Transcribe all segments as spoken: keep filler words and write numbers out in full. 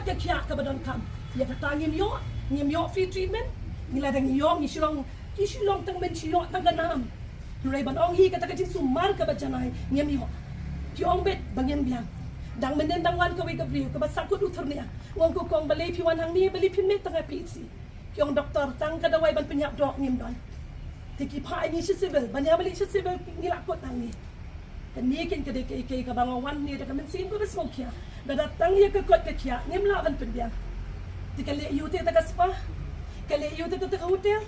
ka khiah kaba donkam. Ïa kata ngim ïoh, ngim ïoh free treatment. Ngi la dang ïoh, ngi shu long, ki shu long tang men shu ïoh tang ka nam. Hynrei ban ong hi kata ka jingsumar kaba janai ngim ïoh. Ki ong beit ba ngim biang. Dang mynnin dang wan kawei ka briew kaba sahkut u thurnia. Ong ko, kong, balei phi wan hangne, balei phim leit tang ha P H C? Ki ong doktor, tang ka dawai ban pynïap doh ngim don. Te ki phah ïa ngi sha civil, ban ïa balei sha civil, ngi la kut hangne. Kane kein ka dei kaei kaei kaba nga wan ne da ka mynsiem kaba sngewkhia. Lada tang ïa ka kot ka khiah ngim lah ban pynbiang. Te ka leh aïu te kata ka spa? Ka leh aïu te kata ka hotel?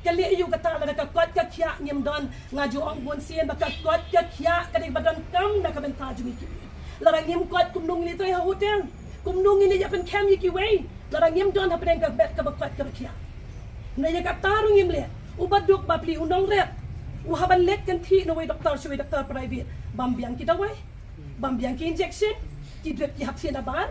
Ka leh aïu kata lada ka kot ka khiah ngim don? Nga ju ong bun sien ba ka kot ka khiah ka dei ba donkam na ka bynta jong ngi ki briew. Lada ngim kot, kumno ngin ïa trei ha hotel? Kumno ngin ïa pynkhem ïa kiwei lada ngim don hapdeng ka bed kaba kot kaba khiah? Na ïa kata ruh ngim leh. U baduk bapli, u nongrep, u hap ban leit kynthih na uwei doktor sha uwei doktor private, bam biang ki dawai, bam biang ki injection, ki drip ki hap thied nabar.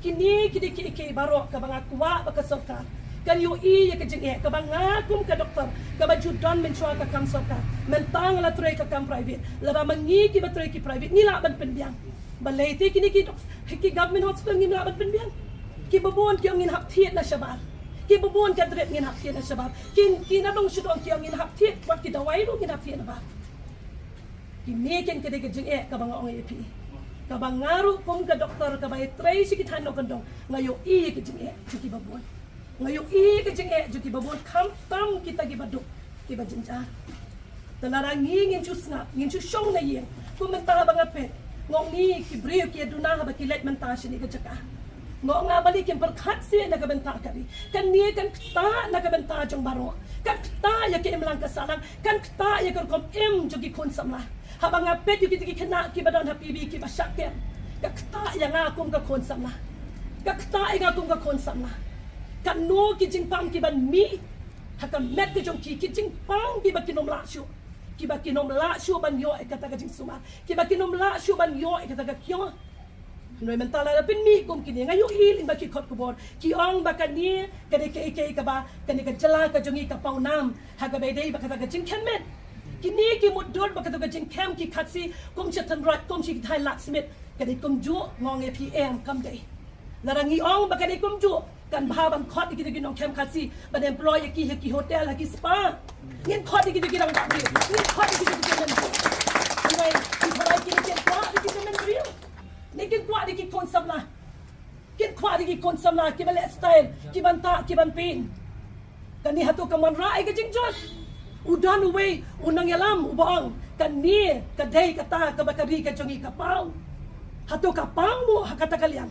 Kine ki dei kiei kiei baroh kaba nga kwah ba ka sorkar kan ïohi ïa ka jingeh kaba nga kum ka doktor kaba ju don mynshuwa ka kam sorkar. Mynta nga la trei ka kam private. Lada ma ngi kiba trei ki private ngi lah ban pynbiang, balei te kine ki dok-, ki government hospital ngim lah ban pynbiang? Kiba bun ki ong ngin hap thied na shabar. Kiba bun ka drip ngin hap thied na shabar. Ki, ki na dong shu dong ki ong ngin hap thied, wat ki dawai ruh ngin hap thied nabar. Kine kein ka dei ka jingeh kaba nga ong ïa phi. Kaba nga ruh kum ka doktor kaba ïa trei sha ki thaiñ nongkyndong, nga ïohi ïa ka jingeh jong kiba bun. Nga ïohi ïa ka jingeh jong kiba bun, khamtam kita kiba duk, kiba jynjar. Te lada ngi ngin shu sngap, ngin shu shong na ïing. Kum mynta ba nga peit, nga ong ngi ki briew ki ïa duna haba ki leit mynta shane ka jaka. Nga ong nga, balei kim pyrkhat seh na ka bynta ka ri? Kane kan ktah na ka bynta jong baroh. Kan ktah ïa ka imlang ka sahlang. Kan ktah ïa ka rukom im jong ki khun samla. Haba nga peit ïa kita ki khynnah kiba don ha P B kiba shah kem, ka ktah ïa nga kum ka khun samla. Ka ktah ïa nga kum ka khun samla. Katno ki jingpang kiban mih ha ka met ka jong ki, ki jingpang kiba kin ym lah shuh, kiba kin ym lah shuh ban ïoh ïa kata ka jingsumar, kiba kin ym lah shuh ban ïoh ïa kata ka kyiong. Hynrei mynta lada pynmih kum kine, nga ïohi lyngba ki kot khubor ki ong ba kane ka dei kaei kaei kaba kane ka jylla ka jong ngi ka paw nam ha kaba ïadei bad kata ka jingkhem met. Kine ki mutdur bad kata ka jingkhem ki Khasi kum sha Tynroi, kum sha ki thaiñ Ladthmit. Ka dei kumjuh? Nga ong ïa phi em, kam dei. Lada ngi ong ba ka dei kumjuh, kan bha ban khot ïa kita ki nongkhem Khasi ban employ ïa ki ha ki hotel, ha ki spa. Ngin khot ïa kita ki rangbah briew, ngin khot ïa kita ki tymmen briew. Hynrei ki tharai kine kin kwah da ki tymmen briew ne kin kwah da ki khun samla? Kin kwah da ki khun samla kiba leh style, kiban tah, kiban pyn. Kane hato kam wanrah ïa ka jingjot? U don uwei u nongïalam uba ong kane ka dei kata kaba ka ri ka jong ngi ka paw. Hato ka paw mo ha kata ka liang?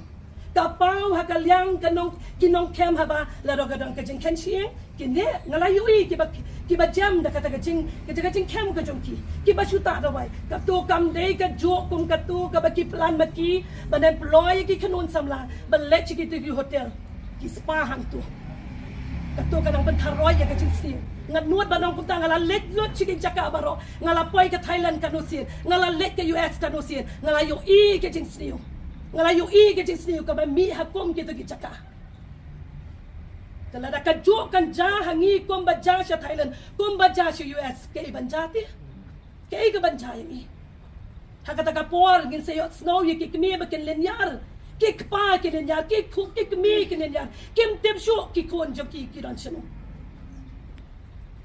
Ka paw ha ka liang ka nong, ki nongkhem haba lada ka don ka jingkhein shyieng, kine nga la ïohi kiba, kiba jem da kata ka jing, kata ka jingkhem ka jong ki, kiba shu tah dawai. Kato kam dei kajuh kum kato kaba ki plan ma ki ban employ ïa ki khynnah samla ban leit sha kito ki hotel, ki spa hangto. Kato ka nang pyntharoi ïa ka jingsniew. Nga nud ban ong kumta, nga la leit lut sha ki jaka baroh. Nga la poi ka Thailand katno sien, nga la leit ka U S katno sien, nga la ïohi ka jingsniew. Nga la ïohi ka jingsniew kaba mih ha kum kito ki jaka. Te lada kajuh kan jia ha ngi kumba jia sha Thailand, kumba jia sha U S, kaei ban jia te? Kaei kaban jia ïa ngi? Ha kata ka por ngin sa ïohsngew ïa ki kmie ba kin lynñiar, ki kpa ki lynñiar, ki khu, ki kmie ki lynñiar. Kim tip shuh ki khun jong ki ki don shano.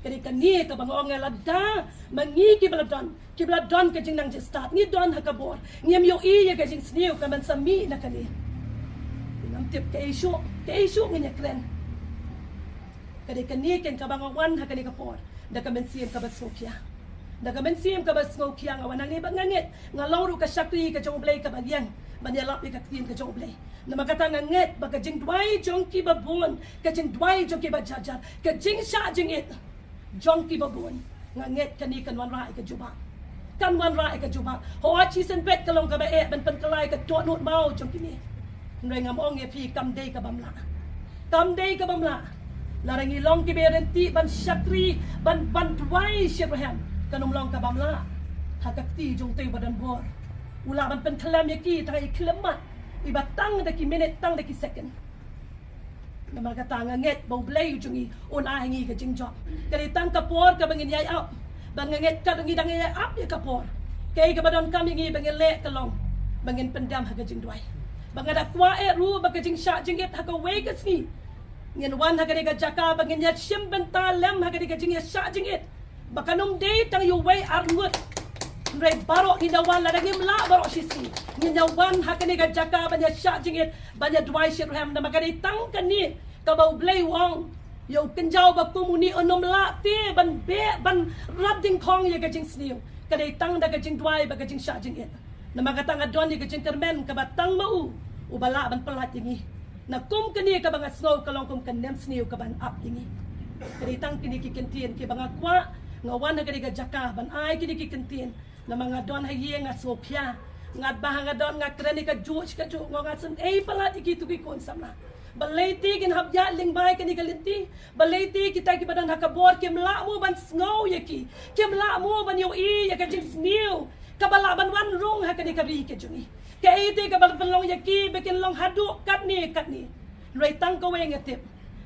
Ka dei kane kaba nga ong, lada ma ngi kiba la don, kiba la don ka jingnang jingstad, ngi don ha ka bor, ngim ïohi ïa ka jingsniew kaban sa mih na kane, ngam tip kaei shuh, kaei shuh ngin ïakren. Ka dei kane kein kaba nga wan ha kane ka por da ka mynsiem kaba sngewkhia. Da ka mynsiem kaba sngewkhia nga wan hangne bad nga ngeit nga long ruh ka shakri ka jong U Blei kaba liang ban ïalap ïa ka ktien ka jong U Blei. Namar kata nga ngeit ba ka jingduwai jong kiba bun, ka jingduwai jong kiba jar jar, ka jingshah jingit jong kiba bun, nga ngeit kane kan wanrah ïa ka jubab. Kan wanrah ïa ka jubab. Hooid, shisien beit ka long kaba eh ban pynkylla ïa ka dohnud maw jong kine. Hynrei ngam ong ïa phi, kam dei ka bym lah. Kam dei ka bym lah. Lada ngi long kiba ïaryntih ban shakri, ban, ban duwai shitrhem, kan ym long ka bym lah. Ha ka kti jong uta uba don bor, u lah ban pynkhlem ïa ki tang ïa ki khyllipmat, iba tang da ki minit, tang da ki second. Namar kata nga ngeit ba U Blei u jong ngi un ai ngi ka jingjop. Ka dei tang ka por kaba ngin ïai ap. Ba nga ngeit ka dang, ngi dang ïai ap ïa ka por. Kaei kaba donkam ïa ngi ba ngin leh ka long ba ngin pyndem ha ka jingduwai. Ba nga da kwah eh ruh ba ka jingshah jingit ha kawei ka sngi ngin wan ha kane ka jaka ba ngin ïa shim bynta lem ha kane ka jingïashah jingit. Ba kan ym dei tang ïa uwei ar ngut. Hynrei baroh ngin ïa wan lada ngim lah baroh shi sngi. Ngin ïa wan ha kane ka jaka ban ïa shah jingit, ban ïa duwai shitrhem namar ka dei tang kane kaba U Blei u ong ïa u kynjaw ba kum une un ym lah te ban beh ban rat dyngkhong ïa ka jingsniew. Ka dei tang da ka jingduwai bad ka jingshah jingit. Namar kata nga don ïa ka jingkyrmen kaba tang ma u uba lah ban pyllait ïa ngi. Na kum kane kaba nga sngew ka long kum ka nemsniew kaban ap ïa ngi. Ka dei tang kine ki kyntien kiba nga kwah, nga wan ha kane ka jaka ban ai kine ki kyntien. Namar nga don ha ïing nga sngew pia. Ngat ba ha nga don nga kren ïa kajuh shi kajuh, nga sngew ei palat ïa kitu ki khun samla. Balei te kin hap ïaid lyngba ïa kane ka lynti? Balei te kita kiba don ha ka bor kim lah mo ban sngew ïa ki? Kim lah mo ban ïohi ïa ka jingsniew kaba lah ban wan rung ha kane ka ri ka jong ngi? Kaei te kaba pynlong ïa ki ba kin long haduh katne katne? Hynrei tang kawei nga tip,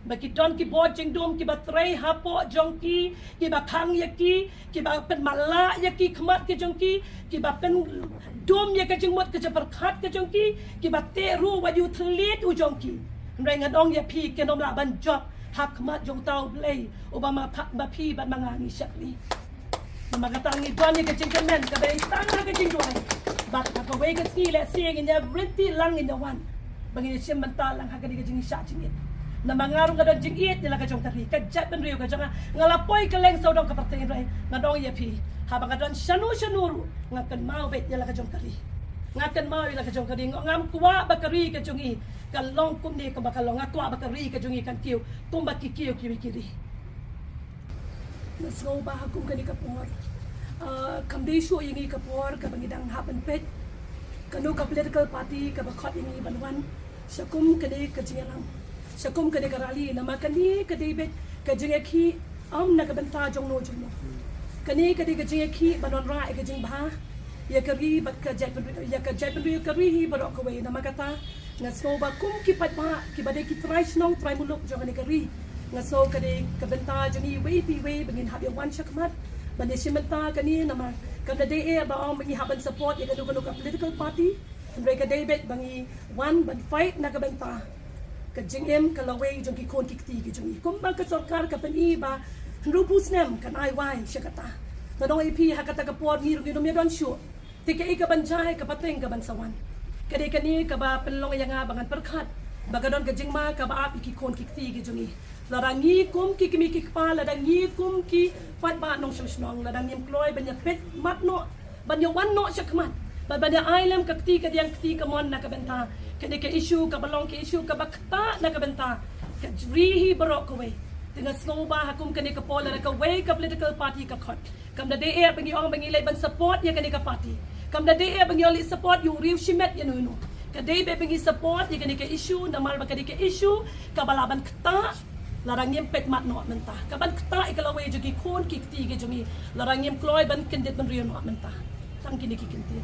ba ki don ki bor jingdum kiba trei hapoh jong ki, kiba khang ïa ki, kiba pynmatlah ïa ki khmat ki jong ki, kiba pyndum ïa ka jingmut ka jingpyrkhat ka jong ki, kiba teh ruh wat ïa u thylliej u jong ki. Hynrei nga ong ïa phi, kin ym lah ban jop ha khmat jong uta U Blei uba ma pha-, ma phi bad ma nga ngi shakri. Namar kata ngi don ïa ka jingkyrmen kaba dei tang ha ka jingduwai. Bad ha kawei ka sngi lehse ngin ïa ryntih lang, ngin ïa wan ba ngin ïa shim bynta lang ha kane ka jingshah jingit. Namar nga ruh nga don jingïeit ïa la ka jong ka ri, ka jaitbynriew ka jong nga. Nga la poi kylleng sawdong ka pyrthei, hynrei nga ong ïa phi, haba nga don shano shano ruh nga kynmaw beit ïa la ka jong ka ri. Nga kynmaw ïa la ka jong ka ri. Nga, ngam kwah ba ka ri ka jong ngi kan long kumne kumba ka long. Nga kwah ba ka ri ka jong ngi kan kiew kumba ki kiew kiwei ki ri. Nga sngew ba ha kum kane ka por, ah, kam dei shuh ïa ngi ka por kaba ngi dang hap ban peit kano ka political party kaba khot ïa ngi ban wan sha kum kane ka jingïalang, sha kum kane ka rally. Namar kane ka dei beit ka jingïakhih, ym na ka bynta jongno jongno. Kane ka dei ka jingïakhih ban wanrah ïa ka jingbha ïa ka ri bad ka jaitbynriew, ïa ka jaitbynriew, ka ri hi baroh kawei. Namar kata nga sngew ba kum ki paidbah kiba dei ki trai shnong trai muluk jong kane ka ri, nga sngew ka dei ka bynta jong ngi iwei pa iwei ba ngin hap ïa wan shakhmat ban ïa shim bynta kane. Namar kam da dei eh ba ong ba ngi hap ban support ïa kano kano ka political party, hynrei ka dei beit ba ngi wan ban fight na ka bynta ka jingim ka lawei jong ki khun ki kti ki jong ngi. Kumba ka sorkar ka pyni ba hynriewphew snem kan ai wai sha kata. Nga ong ïa phi, ha kata ka por ngi ruh ngim ïa don shuh. Te kaei kaban jia, ka pateng kaban sa wan. Ka dei kane kaba pynlong ïa nga ba ngan pyrkhat ba ka don ka jingma kaba ap ïa ki khun ki kti ki jong ngi. Lada ngi kum ki kmie ki kpa, lada ngi kum ki paidbah nongshong shnong, lada ngim kloi ban ïa peit mat noh, ban ïa wan noh shakhmat, ban, ban ïa ai lem ka kti kadiang kti kamon na ka bynta kane ka issue kaba long ka issue kaba ktah na ka bynta ka ri hi baroh kawei. Te nga sngew ba ha kum kane ka por lada kawei ka political party ka khot, kam da dei eh ba ngi ong ba ngi leit ban support ïa kane ka party. Kam da dei eh ba ngi ong leit support ïa u riew shimet ïa no ïa no. Ka dei beit ba ngi support ïa kane ka issue namar ba ka dei ka issue kaba lah ban ktah. Lada ngim peit mat noh mynta, kaban ktah ïa ka lawei jong ki khun ki kti ki jong ngi lada ngim kloi ban kyndit bynriew noh mynta. Tang kine ki kyntien.